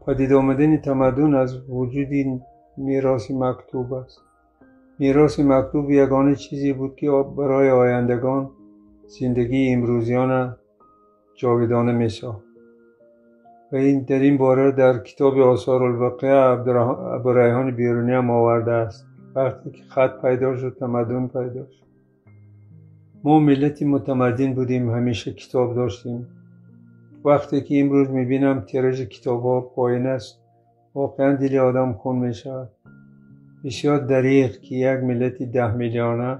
Падид омадани тамаддун аз вуҷуди мероси мактуб аст. Мероси мактуб ягона чизе буд, ки барои ояндагон зиндагии имрӯзиёна ҷовидона месохт. Ва ин дар ин бора дар китоби Осорулбақия Абурайҳони Берунӣ ҳам овардааст. Вақте ки хат пайдо шуд, тамаддун пайдо шуд. Мо миллати мутамаддин будем, ҳамеша китоб доштем. Вақте ки имрӯз мебинам тиражи китобҳо поин аст, воқеан дили одам хун мешавад. Бисёр дариғ, ки як миллати 10 миллиона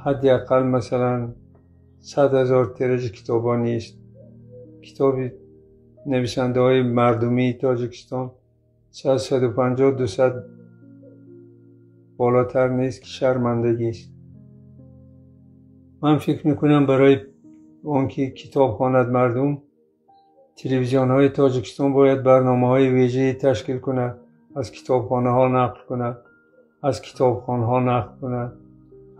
ҳадди ақал масалан 100 000 тиражи китобҳо нест. Китоби нависандаҳои мардумии Тоҷикистон 100, 150, 200 болотар нест, ки шармандагист. Ман фикр мекунам, барои он ки китоб хонад мардум, телевизионҳои Тоҷикистон бояд барномаҳои вежае ташкил кунад, аз китобхонаҳо нақл кунад, аз китобхонҳо нақл кунад,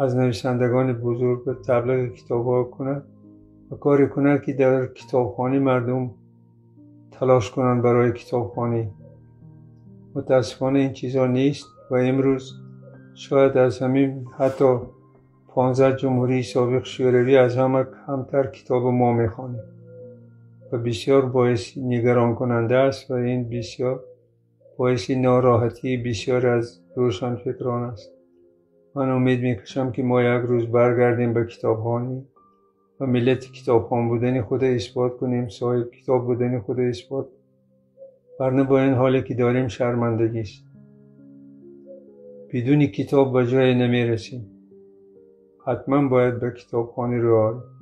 аз нависандагони бузург таблиғи китобҳо кунад ва коре кунад, ки дар китобхонӣ мардум талош кунанд барои китобхонӣ. Мутаассифона, ин чизҳо нест ва имрӯз шояд аз ҳамин ҳатто 15 ҷумҳурии собиқ Шӯравӣ аз ҳама камтар китоби мо мехонем ва бисёр боиси нигаронкунанда аст ва ин бисёр боиси нороҳатии бисёре аз рӯшанфикрон аст. Ман умед мекашам, ки мо як рӯз баргардем ба китобхонӣ ва миллати китобхон будани худа исбот кунем, соҳиб китоб будани худа исбот. Варна бо ин ҳоле ки дорем, шармандагист. Бидуни китоб ба ҷое намерасем. Ҳатман бояд ба китобхонӣ рӯ орем.